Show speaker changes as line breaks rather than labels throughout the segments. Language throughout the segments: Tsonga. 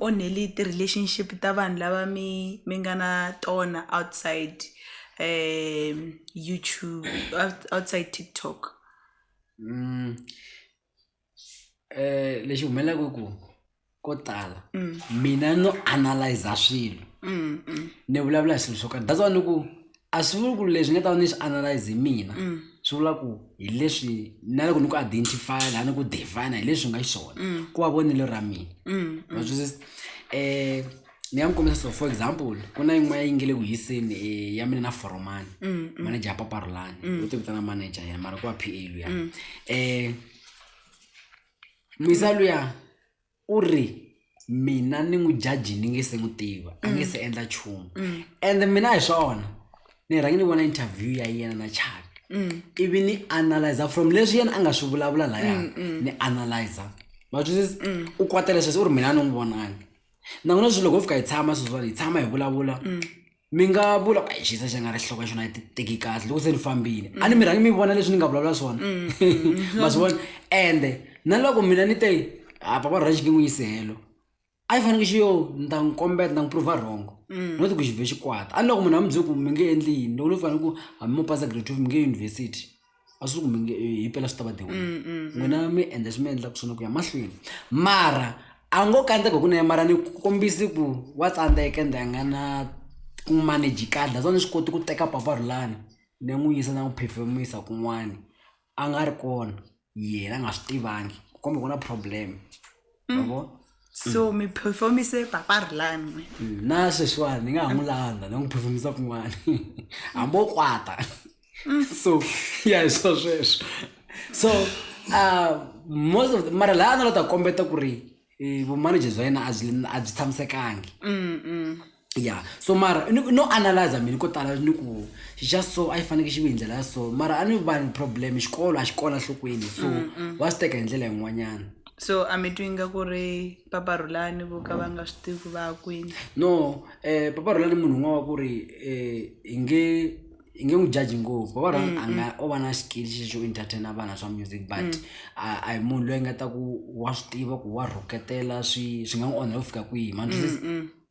onheli ti-relationship ta vanhu lava mi mi nga na tona outside YouTube, outside TikTok?
Lexi humelelaka i ku ko tala mina no analyzer swilo ni vulavula hi swilo swo karhi, that's why ni ku a swi vuli ku leswi nga ta va ni swi analyze hi mina swi vula ku hi leswi na loko ni ku identify laha ni ku define hi leswi nga xiswona ku va vonelo ra mina, ma twisisa. Ni nga mi kombisa, so for example ku na yin'wana yi nge le ku hiseni ya mina na foromani, manager ya Papa Rhulani, u ti vitana manager yena mara ku va P_A luya. Muyisa luya u ri mina ni n'wi judge ni nge se n'wi tiva a nge se endla nchumu ende mina hi swona ni rhange ni vona interview ya yena na Chavi ivi ni analyzer from leswi yena a nga swi vulavula laya ni analyzer, ma twisisa. U kwatela sweswi u ri mina a ni n'wi vonangi nakona sweswi loko ho fika hi tshama sweswiwani hi tshama hi vulavula mi nga vula ku xisa xi nga ri nhloko ya xona yi ti teki kahle loko se ni fambile a ni mi rhangi mi vona leswi ni nga vulavula swona, ma swi vona. Ende na loko mina ni te a papa rhulani xi nge n'wi yisi helo a yi faneke xi yo ni ta n'wi kombeta ni ta n'wi prove wrong, not ku xi vhe xi kwata. A ni loko munhu a mi byele ku mi nge endli yini, loko no fanele ku hambi mo pasa grade 12 mi nge yunivhesiti a swi ku mi nge hi mpela swi ta va the way n'wina mi endla leswi mi endlaka swona ku ya mahlweni, mara a ngo kandzeka hi kunene mara ni kombisi ku wa tsandzeka ende a nga na ku manage kahle, that's why ni swi koti ku teka Papa Rhulani ni n'wi yisa na n'wi phefemisa kun'wani a nga ri kona yena a nga swi tivangi ku komba ku na problem, ma vo.
So mi performise Papa Rhulani?
Na sweswiwani ni nga ha n'wi landza ni n'wi phefomisa kun'wani hambi o kwata. So ya hi swo sweswo. So most of the, mara laha a ni la ta kombeta ku ri vumanager bya yena a byi tshamisekangi. Ya, so mara ni no analyzer mina ko tala ni ku xa so a yi fanekele xi vi hi ndlela ya so, mara a ni vanhu problem xikolo a xi kona enhlokweni, so va swi teka hi ndlela yin'wanyana.
So a mi twi nga ku ri Papa Rhulani vo ka va nga swi tivi ku va ya kwini?
No, Papa Rhulani munhu un'wana wa ku ri hi nge hi nge n'wi judge ngopfu. Papa Rhulani a nga o va na xikili xexo xo entertain-a vanhu swa music, but a hi munhu loyi a nga ta ku wa swi tiva ku wa rhuketela swi swi nga n'wi onha ku fika kwihi, ma ni twisisa.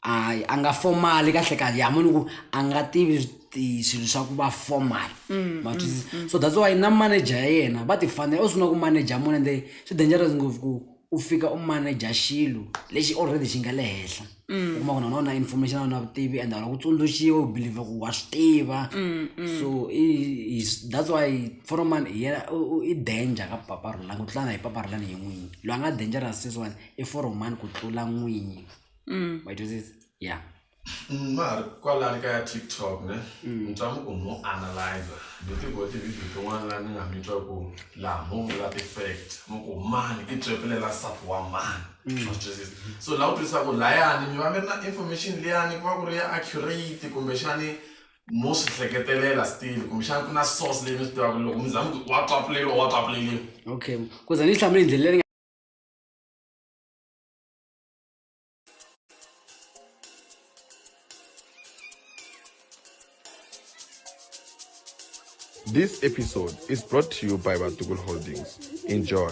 A a nga formal kahle kahle ya muni ku a nga tivi swilo swa ku va formal, ma twisisa. So that's why na manager ya yena va ti fanela u sungula ku manager munhu, ende swi dangerous ngopfu ku u fika u manager xilo lexi already xi nga le henhla, u kuma ku na wena u na information a wu na vutivi and a ku tsundzuxiwa u believe ku wa swi tiva. So i that's why Forman hi yena i danger ka Papa Rhulani ku tlula na hi Papa Rhulani hi n'winyi. Loyi a nga dangerous sweswiwani i Forman ku tlula n'winyi, ma yi twisisa ya.
Ma ha ri kwalani ka ya TikTok ne, ni twa mi ku mo analyzer ni ti vo ti-video tin'wana laha ni nga mi twa ku laha mo vula ti-fact mi ku mani i tswepelela nsati wa mani, ma swi twisisa. So la u twisisa ku layani mi va mi ri na information liyani ku va ku ri ya accurate kumbexani mo swi hleketelela still kumbexani ku na source leyi mi swi tivaka loko mi za mi ku wa tswapuleriwa wa tswapuleriwa.
Okay, ku za ni yi hlamule hi ndlela leyi.
This episode is brought to you by Batukul Holdings. Enjoy.